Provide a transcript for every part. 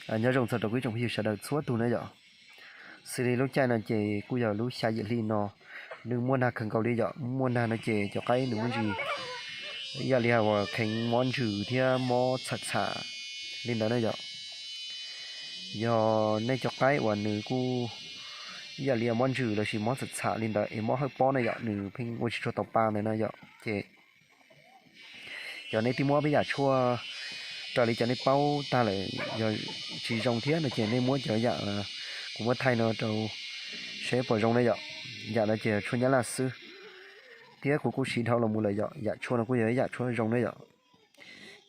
Nyob zoo txog rau kuv ib tsoom phooj ywg sawv daws txhua tus na yom. Xws li lub caij no ces kuj yog lub xya yim hli no, nws muaj nag kawg nkaus li yom. Muaj nag no ces cov qaib nws muaj ntsis ib yam li uas kheev mob ntsws thiab mob txham txham li ntawd na yom. Yog nej cov qaib uas nws kuj ib yam li mob ntsws lossis mob txham txham li ntawd es mob hawb pob na yom, nws pheej ua tsis tshua tau pa ntawd na yom, ces yog nej twb muab peb yam tshuaj raws li cov nej paub tag lawm, yog tsis zoo thiab no ces nej muab cov yam kuv muab thaij no rau seb puas zoo na yom. Yam no ces tshuaj Nyab Laj xwb, thiab kuv kuj siv dhau los mus lawm yom. Yam tshuaj no kuj yog ib yam tshuaj zoo na yom.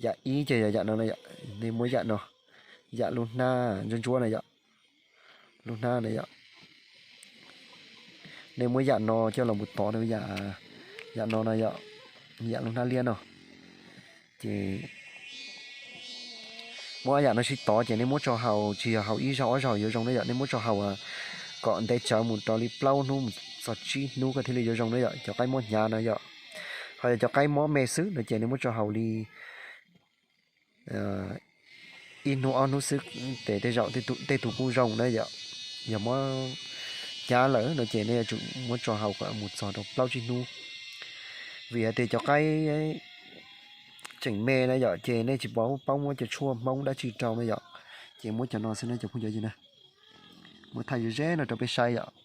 Yam ib ces yog yam no na yom, nej muab yam no, yam lub hnab ntsuab ntsuab na yom, lub hnab na yom. Nej muab yam no coj los mus tov rau yam, yam no no yom, yam lub hnab liab no. Ces muab yam no sib tov ces nej muab tso haus, tsis yog haus ib zaug ob zaug yuav zoo na yom, nej muab tso haus kom ntev tsawv mus rau li plaub hnub mus txog tsib hnub koj thiaj li yuav zoo na yom, cov qaib mob hnyav na yom. Ho yog cov qaib mob me xwb no ces nej muab tso haus li ib hnub ob hnub xwb, ces tej zaum tej tus kuj zoo na yom. Yog mob hnyav lawm no ces nej yuav tsum muab tso haus kom mus txog rau plaub tsib hnub. Vim hais tias cov qaib tseem me na yom, ces nej tsis paub, paub muab cov tshuaj Hmoob dab tsi rau na yom, ces muab cov no xwb na cov phooj ywg na. Muab thaij ze ze no rau peb saib yom.